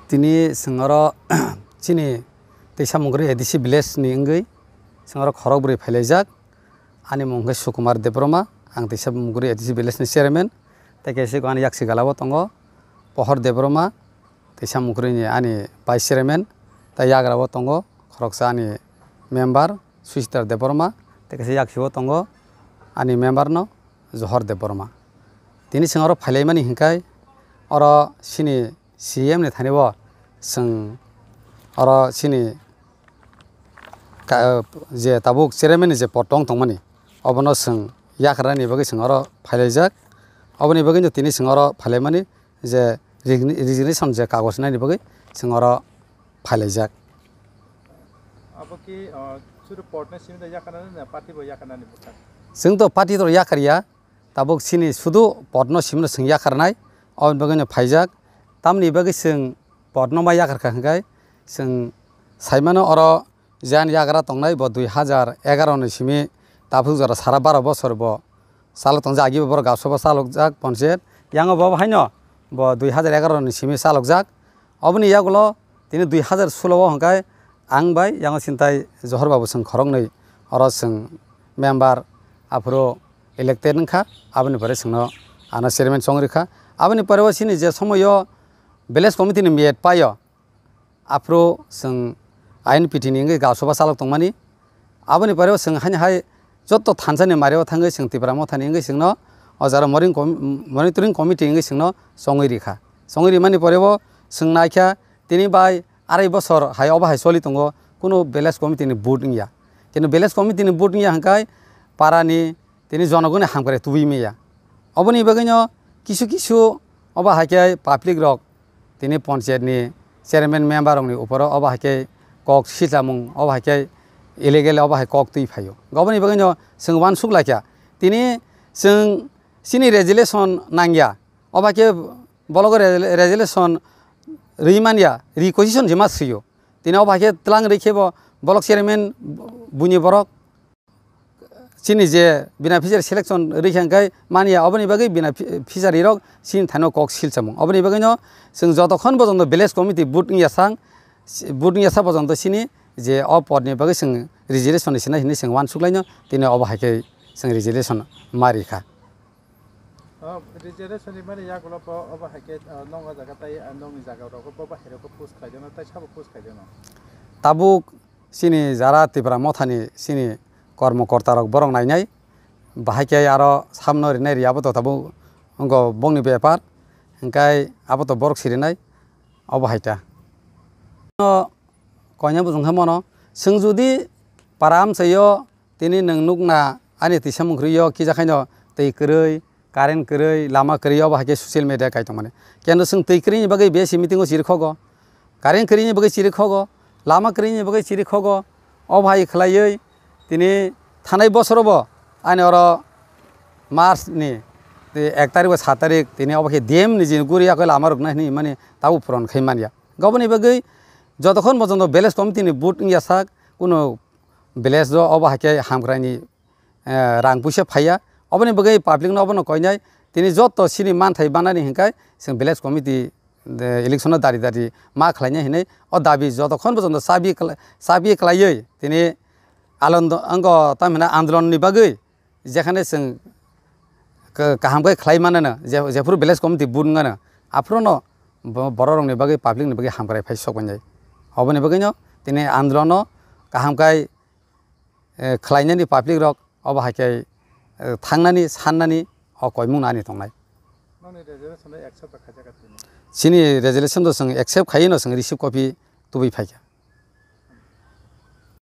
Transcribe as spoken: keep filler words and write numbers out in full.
Tini chwng oro chini Teisa Mungkri A D C village ni wngwi chwng oro khorok bwrwi phailaijak. Ani mung khe Sukumar Debbarma, ang Teisa Mungkri A D C village ni chairman, tei kaisa ani yaksi gala o tongo Pohor Debbarma, Teisa Mungkri ni ani vice chairman, tei yagra o tongo khoroksa ani member Susitar Debbarma, tei kaisa yaksi o tongo ani member no Johor Debbarma. Tini chwng oro phailaimani hinkhai oro chini C M ni thani bo chwng oro chini ka-, je tabuk chairman ni je pod tong tongmani, obono chwng yakarnani bagwi chwng oro phailaijak. Oboni bagwino tini chwng oro phailaimani je regni-, resignation je kagoj nani bagwi chwng oro phailaijak. Abo ki, ah, sudu pod no simi da yakarnani na party bo yakarnani bwkha? Chwng to party to yakarya. Tabuk chini sudu pod no simi no chwng yakarnai, oboni bagwi no phaijak. Tamni bagwi chwng pod no ma yakarkha hinkhai chwng saimano oro je ani yagra tongnai bo dui hajar egaro ni simi tabuk jora sara baro bosor bo chalok tongjak, agi bo borok gabsobo chalokjak ponchayat, yango bo haino bo dui hajar egaro ni simi chalokjak. Oboni yagulo tini dui hajar sulo o hwnkhai ang bai yango sintai Johor babu chwng khoroknwi oro chwng member aphuru elected wngkha, aboni pore chwngno ano chairman chongwi rwkha. Aboni pore o chini je somoio village committee ni miyet paio, aphuru chwng I N P T ni wngwi gabsoba chalok tongmani. Aboni pore o chwng haino hai joto thansa ni mario thangwi chwng Tipra Motha ni wngwi chwngno o jora moring com-, monitoring committee wngwi chwngno chongwi rikha. Chongwi rimani pore bo chwng naikha tini bai arai bosor hai obo hai choli tongo, kunu village committee ni vote wngya. Kintu village committee ni vote wngya hwnkhai para ni tini jonogoni hamkrai tubui maya. Oboni bagwino kisu kisu obo hai khe public rok tini ponchayat ni chairman member rok ni upor o obo hai khe kok silchamung, obo hai khe illegal obo hai kok twi phaio. Oboni bagwino chwng uansuk laikha tini chwng chini resolution nangya, obo hai khe bolok re-, resolution rwi manya, requisition jema swio. Tini obo hai khe tlang rwi khe bo bolok chairman buini borok chini je beneficiary selection rikha hwnkhai manya, oboni bagwi benefi-, ficiary rok chini thaino kok silchamung. Oboni bagwino chwng jotokhon bojondo village committee vote wngya sang, vote wngya sa bojondo chini je o pod ni bagwi chwng resolution ni sinai hinwi chwng uansuk laino, tini obo hai khe chwng resolution ma rikha. O, resolution ni mani yagulo bo obo hai khe, o, nokni jaga tai, o, nokni jaga rogo bo bahai rogo post khlai deno, tai sabo post khlai deno. Tabuk chini jara Tipra Mothani chini kormo korta rok borok nainai, bahai khe aro samno rinai ri abo to tabuk wngkha bongni bepar, hwnkhe abo to borok sirinai, obo hai ta. No koina bujong khe mono, chwng jodi para amchaio tini nwng nukna ani tisa mungkhrwi o kisa khaino twi kwrwi, current kwrwi, lama kwrwi, obo hai khe social media kai tongmani. Kendo chwng twi kwrwini bagwi besi meeting o chiri khogo, current kwrwini bagwi chiri khogo, lama kwrwini bagwi chiri khogo, obo hai khwlaiwi tini thanai bosoro bo ani oro March ni ek tarik ba sat tarik tini obo khe D M ni jini guri yakwi lama rwknai hinwi mani tabuk puron khai manya. Oboni bagwi jotokhon bojondo village committee ni vote wngya sak, kunu village o obo hai khe hamkraini, eh, rang puisa phaiya. Oboni bagwi public no obono koinai, tini joto chini manthai banani hinkhai chwng village committee, eh, election no dari dari ma khlainai hinwi o dabi jotokhon bojondo chabi kla-, chabi klaiwi tini alondo-, ango tamhina andolon ni bagwi jekhane chwng ka-, kaham khe khlai manano, je-, jephuru village committee vote wngmano, aphuru no bo-, borok rokni bagwi, public ni bagwi hamkrai phai sok wngnai. Oboni bagwino tini andolon no kaham khai, eh, khlainani public rok obo hai khe, eh, thangnani, sannani o koimung no ani tongnai. Nokni resolution no accept khaijak tini? Chini resolution no chwng accept khaiwi no chwng receive copy tubui phaikha.